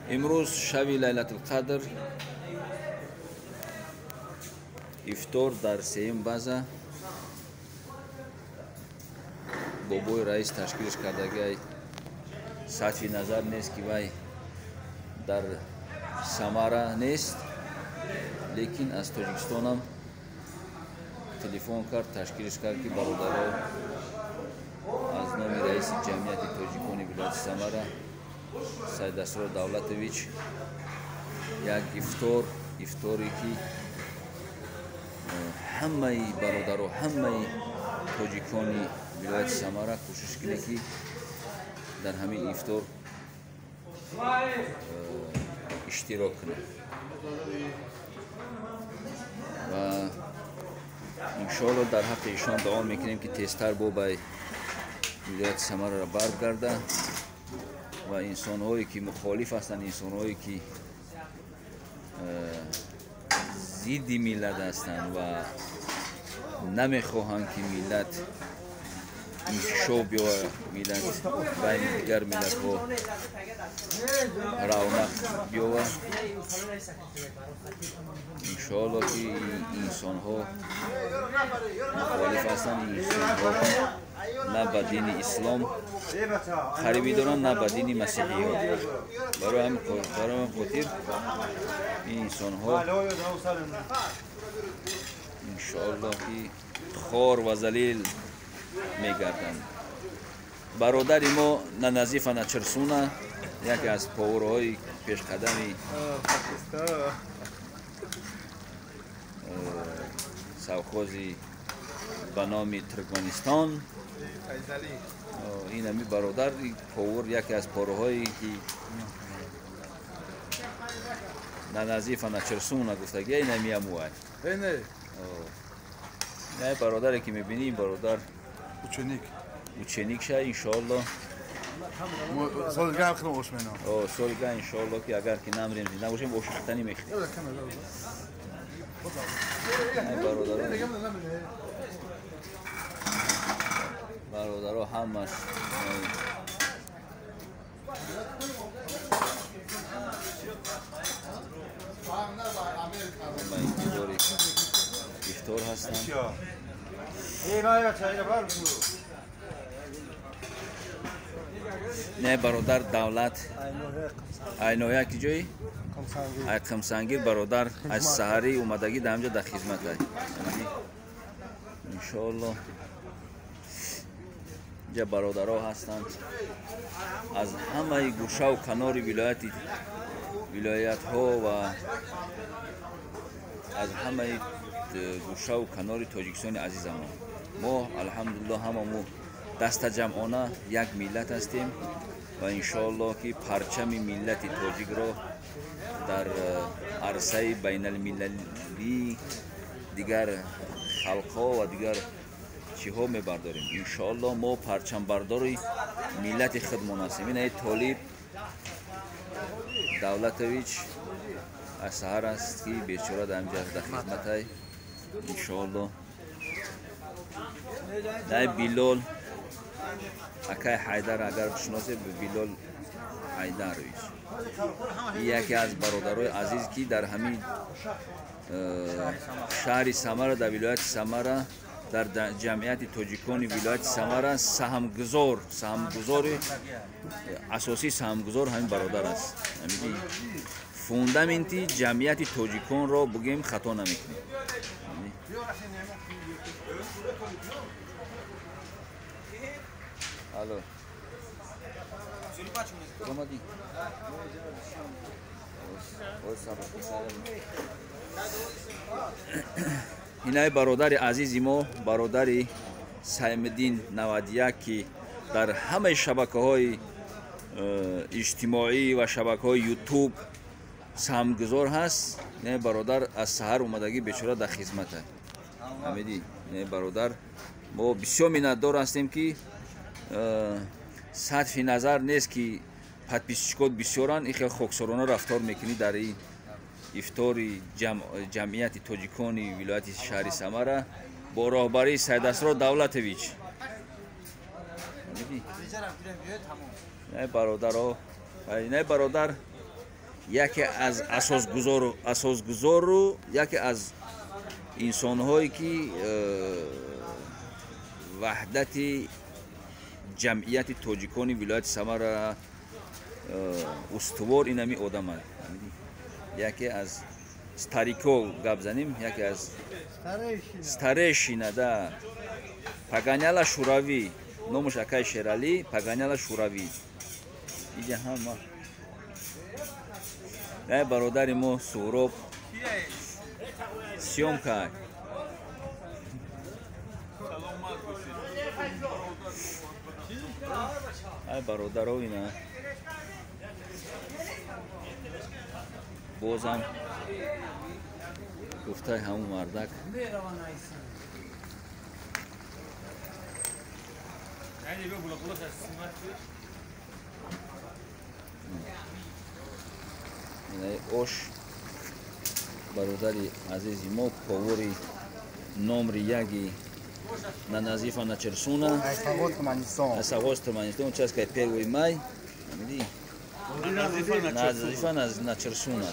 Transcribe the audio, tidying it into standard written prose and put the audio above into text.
Имрӯз шаби Лайлатулқадр ифтор дар сеюм база бобои раис ташкилш кардагиай. Сатҳи назар нест ки вай дар Самара нест, лекин аз Тоҷикистонам телефон кард, ташкилш кард ки бародаро аз номи раиси ҷамъияти тоҷикони вилояти Самара Сайдасрор Давлатович як ифтор, ифторе ки ҳамаи бародаро, ҳамаи тоҷикони вилояти Самара кӯшиш кунед ки дар ҳамин ифтор иштирок кунад ва иншоалло дар ҳаққи ишон дуо мекунем ки тезтар бо ба вилояти Самараро баргарда ва инсонҳое ки мухолиф ҳастанд, инсонҳое ки зидди миллат ҳастанд ва намехоҳанд ки миллат инкишоф биёвад, миллат байни дигар миллатҳо равнақ биёвад, иншоалло ки инсонҳо мухолиф ҳастанд, инсонҳо на ба дини ислом қарибӣ доранд, на ба дини масеҳиёт. Барои ҳамин хотир ин инсонҳо иншоалло ки хор ва залил мегарданд. Бародари мо на Назифа, на Чирсуна, яке аз поварҳои пешқадами совхози ба номи Туркманистон, ин ҳами бародар повар, яке аз поварҳое ки на Назифа, на Чирсуна гуфтагия, ин ҳами ҳамуай. Не бародаре ки мебинӣ, ин бародар ученик, ученик ша, иншоалло соли дигар худам ош менам. Соли дигар иншоалло ки агар ки намрем, зинда бошем, ош хӯртанӣ мехӯрем. Бародаро ҳамаш ба интизори ифтор ҳастанд. Не бародар Давлат айноя ки ҷои ай Қамсангир, бародар аз саҳарӣ омадагӣ дар ҳамҷо дар хизмат ай. Иншоалло инҷа бародаро ҳастанд аз ҳамаи гӯшаву канори вилоятҳо ва аз ҳамаи гӯшаву канори Тоҷикистони азизамон. Мо алҳамдулиллоҳ ҳамамо дастаҷамъона як миллат ҳастем ва иншоалло ки парчами миллати тоҷикро дар арсаи байналмилалии дигар халқҳо ва дигар чиҳо мебардорем. Иншоалло мо парчамбардори миллати худмон ҳастем. Ин Толиб Давлатович аз саҳар аст ки бечора дар ҳамҷа дар хизматай. Иншоалло дай Билол акай Ҳайдар, агар бишносед, Билол Ҳайдарович яке аз бародарои азиз ки дар ҳамин шаҳри Самара, дар вилояти Самара, дар ҷамъияти тоҷикони вилояти Самара саҳмгузори асосии саҳмгузор ҳамин бародар аст. Ҳамин фундаменти ҷамъияти тоҷиконро бигӯем хато намекунем. Алло. Омадӣ? Инай бародари азизи мо, бародари Саймиддин 91 ки дар ҳамаи шабакаҳои иҷтимоӣ ва шабакаҳои Ютуб саҳмгузор ҳаст. Инаи бародар аз саҳар омадагӣ бечора дар хизмат аст. Ҳамидӣ, инаи бародар мо бисёр миннатдор ҳастем ки сатҳи назар нест ки подписчикот бисёранд, ин хел хоксорона рафтор мекунӣ дар ин ифтори ҷамъияти тоҷикони вилояти шаҳри Самара бо роҳбарии Сайдасрор Давлатович. Не бародаро, не бародар Яке аз асосгузору яке аз инсонҳое ки ваҳдати ҷамъияти тоҷикони вилояти Самара устувор инами одам аст. Яке аз старико гап занем, яке аз старешина, да. Паганяла Шуравӣ, номаш акай Шералӣ, Паганяла Шуравӣ. Иҷа ҳама. Ай бародари мо Суҳроб съёмка. Ай бародаро ина. Бозам гуфтаи ҳамун мардак. Инаи ош бародари азизи мо повори номри яги на Назифа на Черсуна. Асавоз Туркманистон, участка 1 май. Назифа на Черсуна.